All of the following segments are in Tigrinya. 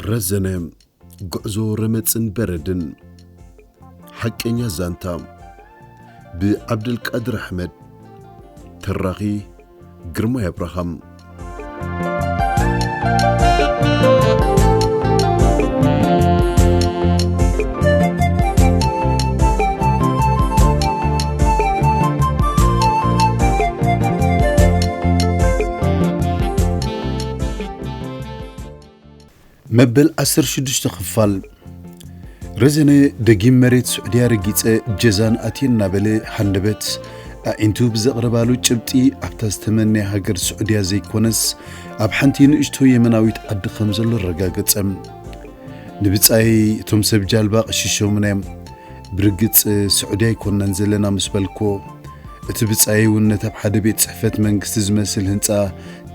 ረዘነ፣ ጉዕዞ ረመጽን በረድን። ሓቀኛ ዛንታ፣ ብዓብደልቃድር ኣሕመድ። ተራኺ፣ ግርማይ ኣብርሃም። መበል ዓሰርተ ሽዱሽተ ክፋል። ረዘነ፣ ደጊም መሬት ስዑድያ ረጊጸ ጀዛን ኣትየ እናበለ ሃንደበት ኣዒንቱ ብዘቕረባሉ ጭብጢ፣ ኣብታ ዝተመነያ ሃገር ስዑድያ ዘይኮነስ፣ ኣብ ሓንቲ ንእሽቶ የመናዊት ዓዲ ከም ዘሎ ኣረጋገጸ። ንብጻየይ፣ እቶም ሰብ ጃልባ ቀሺሾምና እዮም። ብርግጽ ስዑዲ ኣይኮንናን ዘለና ምስ በልክዎ፣ እቲ ብጻየይ እውን ነታ ኣብ ሓደ ቤት ጽሕፈት መንግስቲ ዝመስል ህንጻ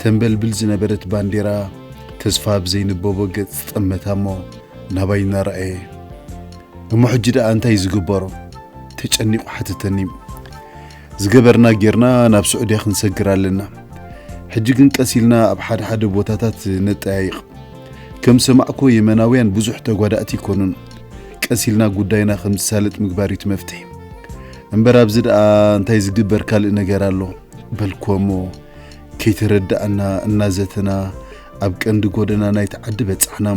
ተንበልብል ዝነበረት ባንዴራ ተስፋ ኣብ ዘይንበቦ ገጽ ጠመታ እሞ ናባይ እናረኣየ፣ "እሞ ሕጂ ደኣ እንታይ እዩ ዝግበሮ?" ተጨኒቑ ሓተተኒ። "ዝገበርና ጌርና ናብ ስዑድያ ክንሰግር ኣለና። ሕጂ ግን ቀስ ኢልና ኣብ ሓደ ሓደ ቦታታት ነጠያይቕ። ከም ሰማዕኮ የመናውያን ብዙሕ ተጓዳእቲ ኣይኮኑን። ቀስ ኢልና ጉዳይና ከም ዝሳለጥ ምግባር እዩ እቲ መፍትሒ። እምበር ኣብዚ ደኣ እንታይ ዝግበር ካልእ ነገር ኣሎ?" በልክዎ እሞ ከይተረዳእና እናዘተና ኣብ ቀንዲ ጎደና ናይቲ ዓዲ በጻሕና።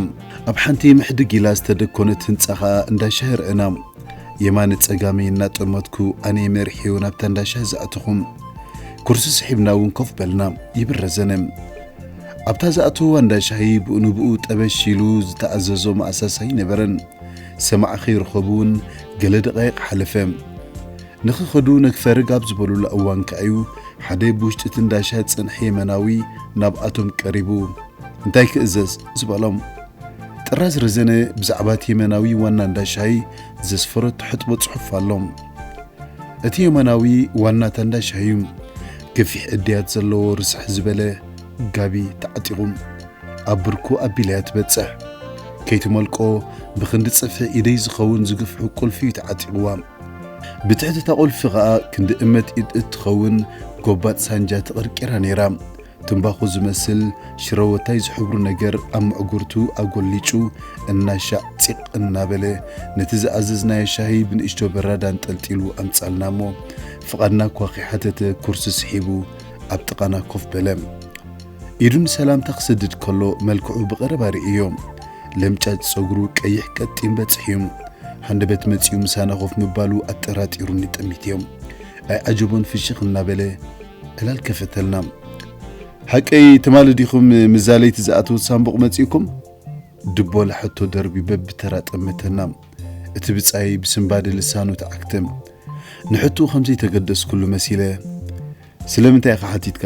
ኣብ ሓንቲ ምሕድግ ኢላ ዝተደኮነት ህንጻ ኸኣ እንዳ ሻሂ ርኣና። የማነ ጸጋመይ እናጠመትኩ ኣነ መሪሐዮ ናብታ እንዳ ሻሂ ዝኣተኹ። ኩርሲ ስሒብና እውን ኮፍ በልና። ይብል ረዘነ። ኣብታ ዝኣተዋ እንዳ ሻሂ ብኡ ንብኡ ጠበሽ ኢሉ ዝተኣዘዞ ማእሳስ ኣይነበረን። ሰማዒ ከይረኸቡ እውን ገለ ደቓይቕ ሓለፈ። ንኽኸዱ ነግፈርግ ኣብ ዝበሉላ እዋን ከኣዩ ሓደ ብውሽጢ እቲ እንዳ ሻሂ ዝጸንሐ የመናዊ ናብኣቶም ቀሪቡ፣ "እንታይ ክእዘዝ?" ዝበሎም። ጥራዝ ረዘነ ብዛዕባ እቲ የመናዊ ዋና እንዳ ሻሂ ዘስፈረቶ ሕጥቦ ጽሑፍ ኣሎ። እቲ የመናዊ ዋና እታ እንዳ ሻሂ እዩ። ገፊሕ እድያት ዘለዎ ርስሕ ዝበለ ጋቢ ተዓጢቑ፣ ኣብ ብርኩ ኣቢላያ ትበጽሕ። ከይትመልቆ ብኽንዲ ጽፍሒ ኢደይ ዝኸውን ዝግፍሑ ቁልፊ እዩ ተዓጢቕዋ። ብትሕቲ እታ ቁልፊ ኸኣ ክንዲ እመት ኢድ እትኸውን ጎባጥ ሳንጃ ተቐርቂራ ነይራ። ትምባኾ ዝመስል ሽረወታይ ዝሕብሩ ነገር ኣብ ምዕጉርቱ ኣጎሊጩ እናሻዕ ጺቕ እናበለ ነቲ ዝኣዘዝናዮ ሻሂ ብንእሽቶ በራድ ኣንጠልጢሉ ኣምጻልና እሞ ፍቓድና እኳ ከይሓተተ ኩርሲ ስሒቡ ኣብ ጥቓና ኮፍ በለ። ኢዱ ንሰላምታ ክሰድድ ከሎ መልክዑ ብቐረባ ርእዮ። ለምጫጭ ጸጉሩ ቀይሕ ቀጢን በጽሕ እዩ። ሃንደበት መጺኡ ምሳና ኮፍ ምባሉ ኣጠራጢሩኒ ጠሚትዮ። ኣይዓጀቦን ፍሽኽ እናበለ ዕላል ከፈተልና። "ሓቀይ ትማሊ ዲኹም ምስ ዛለይቲ ዝኣተወት ሳንቡቕ መጺእኩም?" ድቦለ ሕቶ ደርቢ በብተራ ጠመተና። እቲ ብጻይ ብስንባደ ልሳኑ ተዓግተ። ንሕቶኡ ከም ዘይተገደስኩሉ መሲለ፣ "ስለምንታይ ኢኻ ሓቲትካ?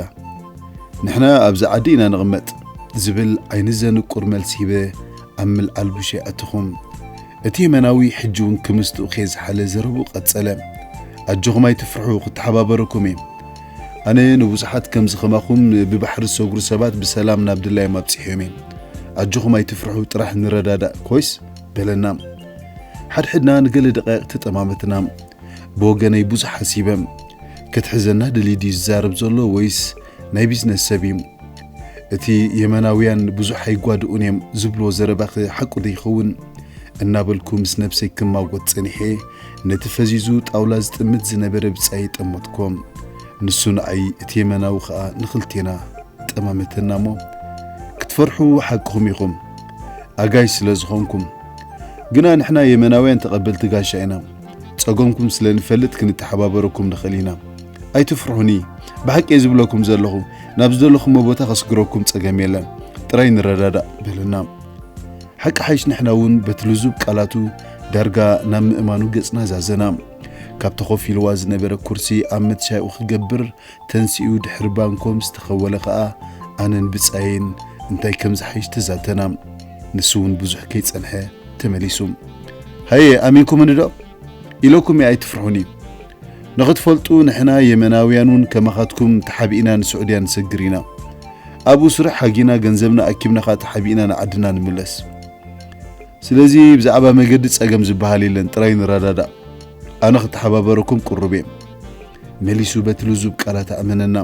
ንሕና ኣብዚ ዓዲ ኢና ንቕመጥ" ዝብል ዓይኒ ዘንቁር መልሲ ሂበ ኣብ ምልዓል ቡሸይ ኣተኹ። እቲ የመናዊ ሕጂ እውን ክምስትኡ ከየዝሓለ ዘረብኡ ቀጸለ። "ኣጆኹም ኣይትፍርሑ፣ ክተሓባበረኩም እየ። ኣነ ንብዙሓት ከምዚ ከማኹም ብባሕሪ ዝሰግሩ ሰባት ብሰላም ናብ ድላዮም ኣብጺሐዮም እየ። ኣጆኹም ኣይትፍርሑ፣ ጥራሕ ንረዳዳእ፣ ኮይስ?" በለና። ሓድሕድና ንገለ ደቃይቕ ተጠማመትና። ብወገነይ ብዙሕ ሓሲበ። ክትሕዘና ደልዩ ድዩ ዝዛረብ ዘሎ ወይስ ናይ ቢዝነስ ሰብ እዩ? እቲ የመናውያን ብዙሕ ኣይጓድኡን እዮም ዝብልዎ ዘረባኸ ሓቁ ዶ ይኸውን? እናበልኩ ምስ ነብሰይ ክማጎት ጸኒሐ፣ ነቲ ፈዚዙ ጣውላ ዝጥምት ዝነበረ ብጻይ ጠመትኮ። ንሱ ንዓይ፣ እቲ የመናዊ ኸኣ ንኽልቴና። ጠማመተና እሞ፣ "ክትፈርሑ ሓቅኹም ኢኹም፣ ኣጋይሽ ስለ ዝኾንኩም። ግና ንሕና የመናውያን ተቐበልቲ ጋሻ ኢና። ጸገምኩም ስለ ንፈልጥ ክንተሓባበረኩም ንኽእል ኢና። ኣይትፍርሑኒ፣ ብሓቂ እየ ዝብለኩም ዘለኹ። ናብ ዝደለኹሞ ቦታ ከስግረኩም ጸገም የለን። ጥራይ ንረዳዳእ" በለና። ሓቂ ሓይሽ ንሕና እውን በቲ ልዙብ ቃላቱ ዳርጋ ናብ ምእማኑ ገጽና ዛዘና። ካብቲ ኮፍ ኢልዋ ዝነበረ ኩርሲ ኣብ መትሻኡ ክገብር ተንሲኡ ድሕሪ ባንኮ ምስ ተኸወለ ኸኣ ኣነን ብጻየይን እንታይ ከም ዝሓይሽ ተዛተና። ንሱ እውን ብዙሕ ከይጸንሐ ተመሊሱ። "ሃየ፣ ኣሚንኩምኒ ዶ? ኢለኩም እየ ኣይትፍርሑኒ። ንኽትፈልጡ ንሕና የመናውያን እውን ከማኻትኩም ተሓቢእና ንስዑድያ ንሰግር ኢና። ኣብኡ ስራሕ ሓጊና ገንዘብና ኣኪብና ኸኣ ተሓቢእና ንዓድና ንምለስ። ስለዚ ብዛዕባ መገዲ ጸገም ዝበሃል የለን፣ ጥራይ ንረዳዳእ። ኣነ ክተሓባበረኩም ቅሩብ እየ" መሊሱ በቲ ልዙብ ቃላት ኣእመነና።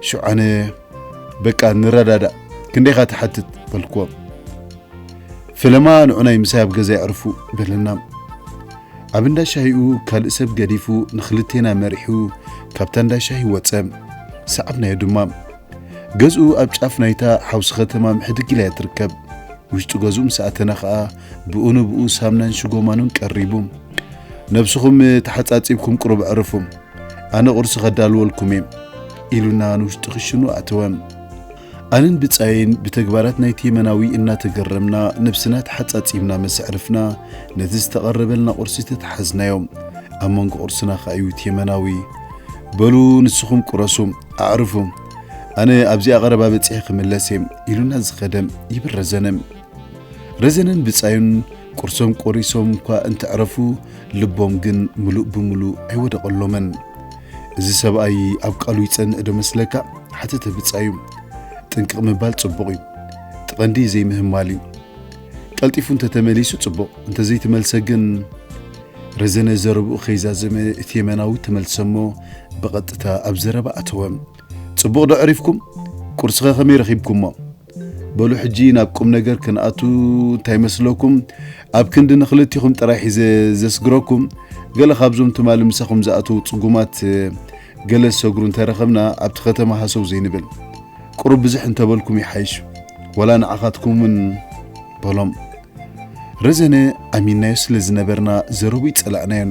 ሽዑ ኣነ፣ "በቃ ንረዳዳእ፣ ክንደይኻ ትሓትት?" በልክዎ። ፈለማ ንዑናይ ምሳይ ኣብ ገዛ የዕርፉ በለና። ኣብ እንዳ ሻሂኡ ካልእ ሰብ ገዲፉ ንኽልቴና መሪሑ ካብታ እንዳ ሻሂ ወጸ። ሰዓብናዮ ድማ። ገዝኡ ኣብ ጫፍ ናይታ ሓውሲ ከተማ ምሕድግ ኢላ እያ ትርከብ። ውሽጢ ገዝኡ ምስ ኣተና ኸኣ ብኡ ንብኡ ሳምናን ሽጎማኑን ቀሪቡ። "ነብስኹም ተሓጻጺብኩም ቁሩብ ዕረፉ፣ ኣነ ቁርሲ ከዳልወልኩም እየ" ኢሉና ንውሽጢ ክሽኑ ኣተወ። ኣነን ብጻየይን ብተግባራት ናይቲ የመናዊ እናተገረምና ነብስና ተሓጻጺብና ምስ ኣዕረፍና ነቲ ዝተቐረበልና ቁርሲ ተተሓዝናዮ። ኣብ መንጎ ቁርስና ከኣ እዩ እቲ የመናዊ "በሉ ንስኹም ቁረሱ፣ ኣዕርፉ፣ ኣነ ኣብዚኣ ቀረባ በጺሐ ክምለስ እየ" ኢሉና ዝኸደ ይብል ረዘነ። ረዘነን ብጻዩን ቁርሶም ቆሪሶም እኳ እንተዕረፉ፣ ልቦም ግን ምሉእ ብምሉእ ኣይወደቐሎምን። "እዚ ሰብኣይ ኣብ ቃሉ ይጸንዕ ዶ መስለካ?" ሓተተ ብጻዩ። "ጥንቅቕ ምባል ጽቡቕ እዩ። እቲ ቀንዲ ዘይምህማል እዩ። ቀልጢፉ እንተተመሊሱ ጽቡቕ፣ እንተዘይተመልሰ ግን" ረዘነ ዘረብኡ ከይዛዘመ እቲ የመናዊ ተመልሰ እሞ ብቐጥታ ኣብ ዘረባ ኣተወ። "ጽቡቕ ዶ ዕሪፍኩም? ቁርስኸ ከመይ ረኺብኩሞ? በሉ ሕጂ ናብ ቁም ነገር ክንኣቱ፣ እንታይ መስለኩም? ኣብ ክንዲ ንኽልቲኹም ጥራይ ሒዘ ዘስግረኩም፣ ገለ ካብዞም ትማሊ ምሳኹም ዝኣተዉ ጽጉማት ገለ ዝሰግሩ እንተረኸብና ኣብቲ ከተማ ሃሰው ዘይንብል። ቁሩብ ብዝሕ እንተበልኩም ይሓይሽ፣ ወላ ንዓኻትኩም እውን" በሎም። ረዘነ ኣሚንናዮ ስለ ዝነበርና ዘረቡ ይጸላእናዮን።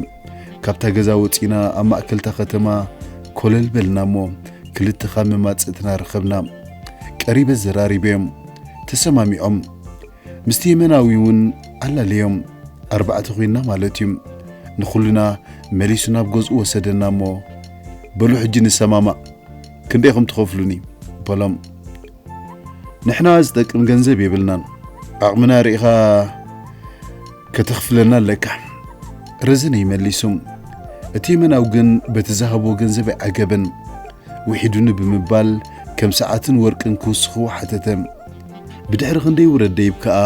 ካብታ ገዛ ወጺና ኣብ ማእከልታ ከተማ ኮለል በልና እሞ ክልተ ካብ መማጽእትና ረኸብና። ቀሪበ ዘራሪበዮም። ተሰማሚዖም። ምስቲ የመናዊ እውን ኣላለዮም። ኣርባዕተ ኮይንና ማለት እዩ። ንኹልና መሊሱ ናብ ገዝኡ ወሰደና እሞ "በሉ ሕጂ ንሰማማዕ፣ ክንደይ ኢኹም ትኸፍሉኒ?" በሎም። "ንሕና ዝጠቅም ገንዘብ የብልናን፣ ዓቕምና ርኢኻ ከተኽፍለና ኣለካ" ረዘነ ይመሊሱ። እቲ የመናዊ ግን በቲ ዝሃቦ ገንዘብ ኣይዓገበን። "ውሒዱኒ" ብምባል ከም ሰዓትን ወርቅን ክውስኽዎ ሓተተ። ብድሕሪ ክንደይ ውረድ ደይብ ከኣ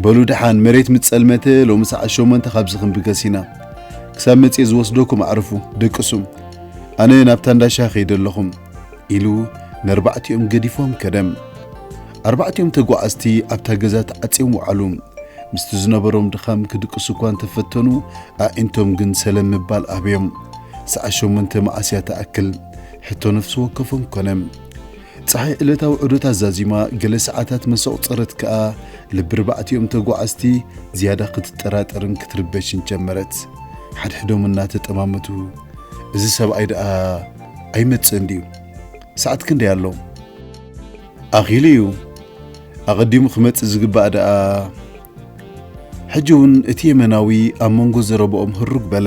"በሉ ደሓን፣ መሬት ምስ ጸልመተ ሎሚ ሰዓት ሸሞንተ ካብዚ ክንብገስ ኢና። ክሳብ መጽየ ዝወስደኩም ኣዕርፉ፣ ደቅሱ። ኣነ ናብታ እንዳ ሻሂ ከይደ ኣለኹ" ኢሉ ነርባዕቲኦም ገዲፎም ከደ። ኣርባዕቲኦም ተጓዓዝቲ ኣብታ ገዛ ተዓጽዮም ወዓሉ። ምስቲ ዝነበሮም ድኻም ክድቅሱ እኳ እንተፈተኑ፣ ኣዒንቶም ግን ሰለም ምባል ኣበዮም። ሰዓት ሸሞንተ መዓስ እያ ትኣክል? ሕቶ ነፍሲ ወከፎም ኮነ። ጸሓይ ዕለታዊ ዑደት ኣዛዚማ፣ ገለ ሰዓታት ምስ ኣቑጸረት ከኣ፣ ልቢ ኣርባዕቲኦም ተጓዓዝቲ ዝያዳ ክትጠራጠርን ክትርበሽን ጀመረት። ሓድሕዶም እናተጠማመቱ፣ "እዚ ሰብኣይ ደኣ ኣይመጽእን ድዩ? ሰዓት ክንደይ ኣሎ?" "ኣኺሉ እዩ። ኣቐዲሙ ክመጽእ ዝግባእ ደኣ" ሕጂ እውን እቲ የመናዊ ኣብ መንጎ ዘረብኦም ህሩግ በለ።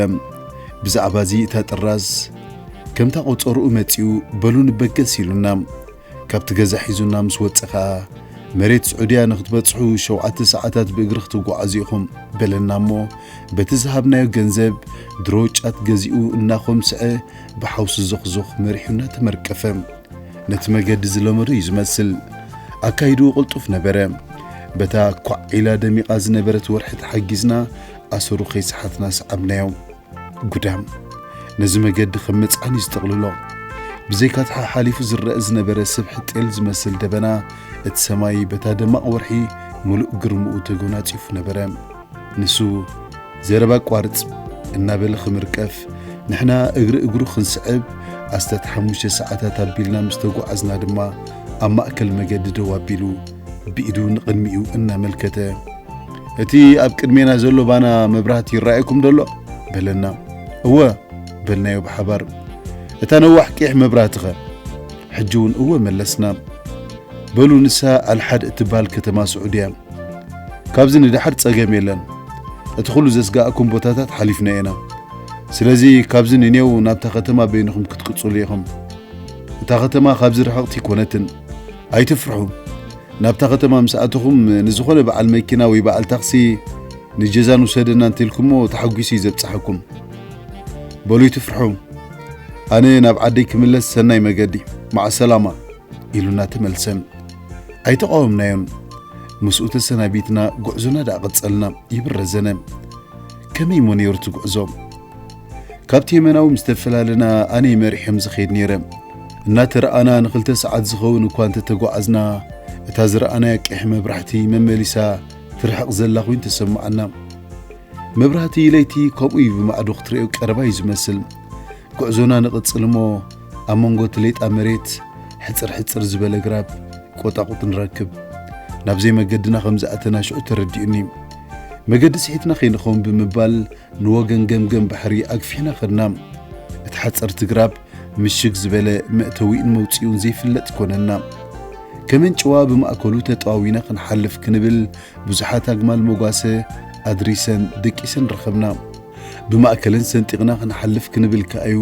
ብዛዕባ እዚ እታ ጥራዝ ከምታ ቆጸርኡ መጺኡ፣ "በሉ ንበገስ" ኢሉና። ካብቲ ገዛ ሒዙና ምስ ወጸ ኸኣ፣ "መሬት ስዑድያ ንኽትበጽሑ ሸውዓተ ሰዓታት ብእግሪ ክትጓዓዙ ኢኹም" በለና እሞ፣ በቲ ዝሃብናዮ ገንዘብ ድሮ ጫት ገዚኡ እናኾምስዐ ብሓውሲ ዞኽዞኽ መሪሑና ተመርቀፈ። ነቲ መገዲ ዝለመዶ እዩ ዝመስል። ኣካይድኡ ቅልጡፍ ነበረ። በታ ኳዕ ኢላ ደሚቓ ዝነበረት ወርሒ ተሓጊዝና ኣሰሩ ከይሰሓትና ሰዓብናዮ። ጉዳም ነዚ መገዲ ከም መጽዓኒ ዝጥቕልሎ። ብዘይካ እቲ ሓሓሊፉ ዝረአ ዝነበረ ስብሒ ጤል ዝመስል ደበና፣ እቲ ሰማይ በታ ደማቕ ወርሒ ምሉእ ግርምኡ ተጎናጺፉ ነበረ። ንሱ፣ "ዘረባ ኣቋርጽ" እናበለ ክምርቀፍ፣ ንሕና እግሪ እግሩ ክንስዕብ፣ ኣስታት ሓሙሽተ ሰዓታት ኣቢልና ምስ ተጓዓዝና ድማ፣ ኣብ ማእከል መገዲ ደው ኣቢሉ፣ ብኢዱ ንቕድሚኡ እናመልከተ፣ "እቲ ኣብ ቅድሜና ዘሎ ባና መብራህቲ ይረኣየኩም ደሎ?" በለና። "እወ" በልናዮ ብሓባር። "እታ ነዋሕ ቂሕ መብራህቲ ኸ?" ሕጂ እውን እወ መለስና። "በሉ ንሳ ኣልሓድ እትበሃል ከተማ ስዑድያ። ካብዚ ንደሓር ጸገም የለን። እቲ ኹሉ ዘስጋኣኩም ቦታታት ሓሊፍና ኢና። ስለዚ ካብዚ ንኔው ናብታ ከተማ በይንኹም ክትቅጽሉ ኢኹም። እታ ከተማ ካብዚ ርሕቕቲ ኣይኮነትን። ኣይትፍርሑ። ናብታ ከተማ ምስ ኣተኹም ንዝኾነ በዓል መኪና ወይ በዓል ታክሲ ንጀዛን ውሰደና እንተኢልኩሞ ተሓጒሱ እዩ ዘብጽሓኩም። በሉ ኣይትፍርሑ። ኣነ ናብ ዓደይ ክምለስ ሰናይ መገዲ። መዓ ሰላማ" ኢሉና ተመልሰ። ኣይተቓወምናዮን። ምስኡ ተሰናቢትና ጉዕዞና ደኣ ቀጸልና ይብል ረዘነ። ከመይ እሞ ነይሩ እቲ ጉዕዞ? ካብቲ የመናዊ ምስ ተፈላለና ኣነ እየ መሪሐ ዝኸይድ ነይረ። እናተረኣና ንኽልተ ሰዓት ዝኸውን እኳ እንተተጓዓዝና፣ እታ ዝረኣናያ ቀይሕ መብራህቲ መመሊሳ ትርሕቕ ዘላ ኮይኑ ተሰምዓና። መብራህቲ ለይቲ ከምኡ እዩ ብማዕዶ ክትርእዮ ቀረባ እዩ ዝመስል። ጉዕዞና ንቕጽል እሞ ኣብ መንጎ እቲ ሌጣ መሬት ሕጽር ሕጽር ዝበለ ግራብ ቆጣቑጥ ንረክብ። ናብ ዘይመገድና ከም ዝኣተና ሽዑ ተረዲኡኒ። መገዲ ስሒትና ከይንኸውን ብምባል ንወገን ገምገም ባሕሪ ኣግፊሕና ኸድና። እቲ ሓጸርቲ ግራብ ምሽግ ዝበለ መእተዊኡን መውጽኢኡን ዘይፍለጥ ኮነና። ከመን ጭዋ ብማእከሉ ተጠዋዊና ክንሓልፍ ክንብል ብዙሓት ኣግማል መጓሰ ኣድሪሰን ደቂሰን ረኸብና። ብማእከለን ሰንጢቕና ክንሓልፍ ክንብል ከኣዩ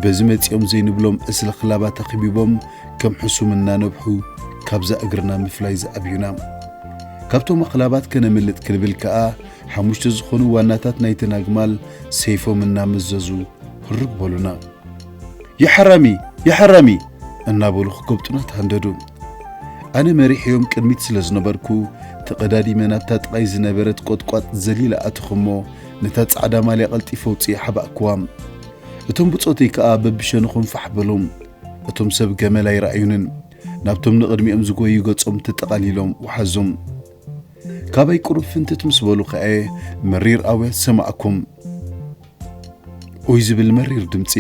በዚ መጺኦም ዘይንብሎም ዕስለ ክላባት ኣኽቢቦም ከም ሕሱም እናነብሑ ካብዛ እግርና ምፍላይ ዝኣብዩና። ካብቶም ኣኽላባት ከነምልጥ ክንብል ከኣ ሓሙሽተ ዝኾኑ ዋናታት ናይተን ኣግማል ሰይፎም እናመዘዙ ህርግ በሉና። "የሐራሚ! የሐራሚ!" እናበሉ ክጎብጡና ተሃንደዱ። ኣነ መሪሕዮም ቅድሚት ስለ ዝነበርኩ፣ ተቐዳዲመ ናብታ ጥቓይ ዝነበረት ቆጥቋጥ ዘሊለ ኣተኹ እሞ፣ ነታ ጻዕዳ ማልያ ቀልጢፈ ኣውጽኤ ሓባእክዋ። እቶም ብጾተይ ከኣ በብሸነኾም ፋሕ በሉ። እቶም ሰብ ገመል ኣይረኣዩንን። ናብቶም ንቕድሚኦም ዝጎዩ ገጾም ተጠቓሊሎም ወሓዙም። ካባይ ቁሩብ ፍንትት ምስ በሉ ከኣ መሪር ኣውያት ሰማዕኩም። ኡይ ዝብል መሪር ድምጺ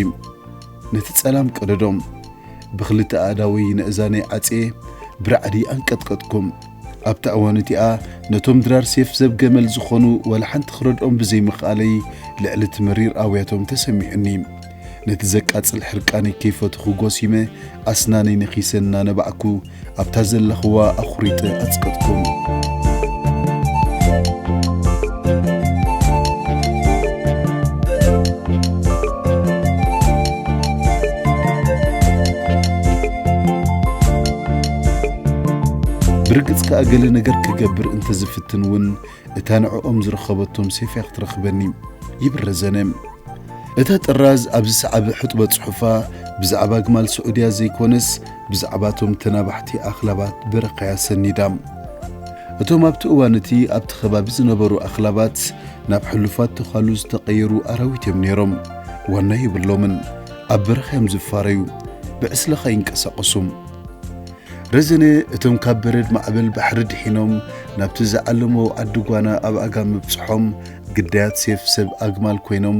ነቲ ጸላም ቀደዶም። ብኽልተ ኣእዳወይ ነእዛነይ ዓጽየ ብራዕዲ ኣንቀጥቀጥኩም። ኣብታ እዋን እቲኣ ነቶም ድራር ሴፍ ዘብ ገመል ዝኾኑ ዋላ ሓንቲ ክረድኦም ብዘይምኽኣለይ ልዕሊ እቲ መሪር ኣውያቶም ተሰሚዑኒ። ነቲ ዘቃጽል ሕርቃነይ ከይፈተኹ ጎሲመ ኣስናነይ ነኺሰ እናነባዕኩ ኣብታ ዘለኽዋ ኣኹሪጠ ኣጽቀጥኩም። ብርግጽ ከኣ ገለ ነገር ክገብር እንተዝፍትን እውን እታ ንዕኦም ዝረኸበቶም ሴፍ እያ ክትረኽበኒ ይብል ረዘነ። እታ ጥራዝ ኣብዚ ሰዓቢ ሕጥበ ጽሑፋ ብዛዕባ ኣግማል ስዑድያ ዘይኮነስ ብዛዕባቶም ተናባሕቲ ኣኽላባት በረኻ እያ ሰኒዳ። እቶም ኣብቲ እዋን እቲ ኣብቲ ከባቢ ዝነበሩ ኣኽላባት ናብ ሕሉፋት ተዃሉ ዝተቐየሩ ኣራዊት እዮም ነይሮም። ዋና የብሎምን። ኣብ በረኻ እዮም ዝፋረዩ። ብዕስለኻ ይንቀሳቐሱ። ረዘነ እቶም ካብ በረድ ማዕበል ባሕሪ ድሒኖም ናብቲ ዝዓለምዎ ዓዲ ጓና ኣብ ኣጋ ምብጽሖም ግዳያት ሴፍ ሰብ ኣግማል ኮይኖም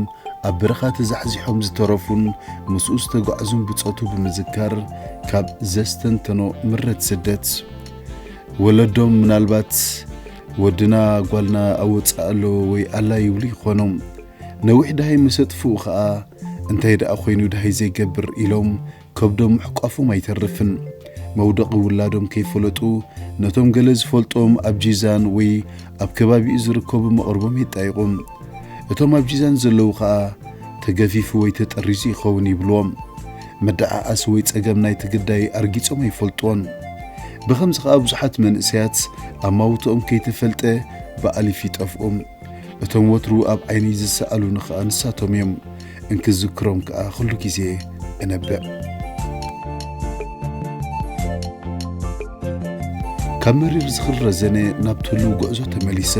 ኣብ በረኻ ተዛሕዚሖም ዝተረፉን ምስኡ ዝተጓዕዙን ብጾቱ ብምዝካር ካብ ዘስተንተኖ ምረት ስደት ወለዶም ምናልባት ወድና ጓልና ኣብ ወጻኢ ኣሎ ወይ ኣላ ይብሉ ይኾኑ። ነዊሕ ደሃይ መሰጥፍኡ ኸኣ እንታይ ደኣ ኮይኑ ደሃይ ዘይገብር ኢሎም ከብዶም ምሕቋፎም ኣይተርፍን። መውደቒ ውላዶም ከይፈለጡ ነቶም ገለ ዝፈልጦም ኣብ ጂዛን ወይ ኣብ ከባቢኡ ዝርከቡ መቕርቦም የጣይቑ። እቶም ኣብ ጂዛን ዘለዉ ኸኣ ተገፊፉ ወይ ተጠሪዙ ይኸውን ይብልዎም። መደዓዓሲ ወይ ጸገም ናይቲ ግዳይ ኣርጊጾም ኣይፈልጥዎን። ብኸምዚ ኸኣ ብዙሓት መንእሰያት ኣማውትኦም ከይተፈልጠ ብኣሊፍ ይጠፍኡ። እቶም ወትሩ ኣብ ዓይነይ ዝሰኣሉኒ ኸኣ ንሳቶም እዮም። እንክዝክሮም ከኣ ኩሉ ግዜ እነብዕ። ካብ መሪር ዝኽሪ ረዘነ ናብ ትህልው ጉዕዞ ተመሊሰ።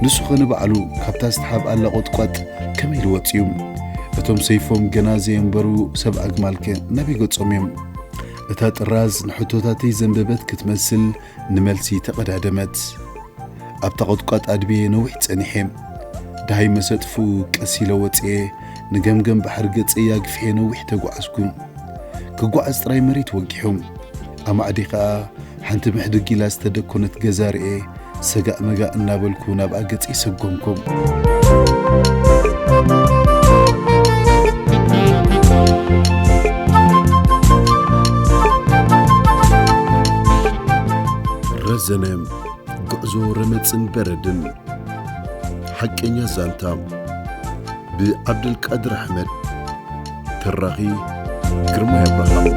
ንሱ ኸ ንባዕሉ ካብታ ዝተሓብኣላ ቖጥቋጥ ከመይ ኢሉ ወጺኡ? እቶም ሰይፎም ገና ዘየንበሩ ሰብ ኣግማልከ ናበይ ገጾም እዮም? እታ ጥራዝ ንሕቶታተይ ዘንበበት ክትመስል ንመልሲ ተቐዳደመት። ኣብታ ቁጥቋጥ ኣድብየ ነዊሕ ጸኒሐ። ደሃይ መሰጥፍኡ ቀስ ኢለ ወጽየ፣ ንገምገም ባሕሪ ገጸይ ኣግፊሐ ነዊሕ ተጓዓዝኩ። ክጓዓዝ ጥራይ መሬት ወጊሑ። ኣማዕዲ ኸኣ ሓንቲ ምሕድግ ኢላ ዝተደኮነት ገዛ ርኤ፣ ሰጋእ መጋእ እናበልኩ ናብኣ ገጸይ ሰጎምኩ። ረዘነ፣ ጉዕዞ ረመጽን በረድን። ሓቀኛ ዛንታ ብዓብደልቃድር ኣሕመድ። ተራኺ ግርማይ ኣብርሃም።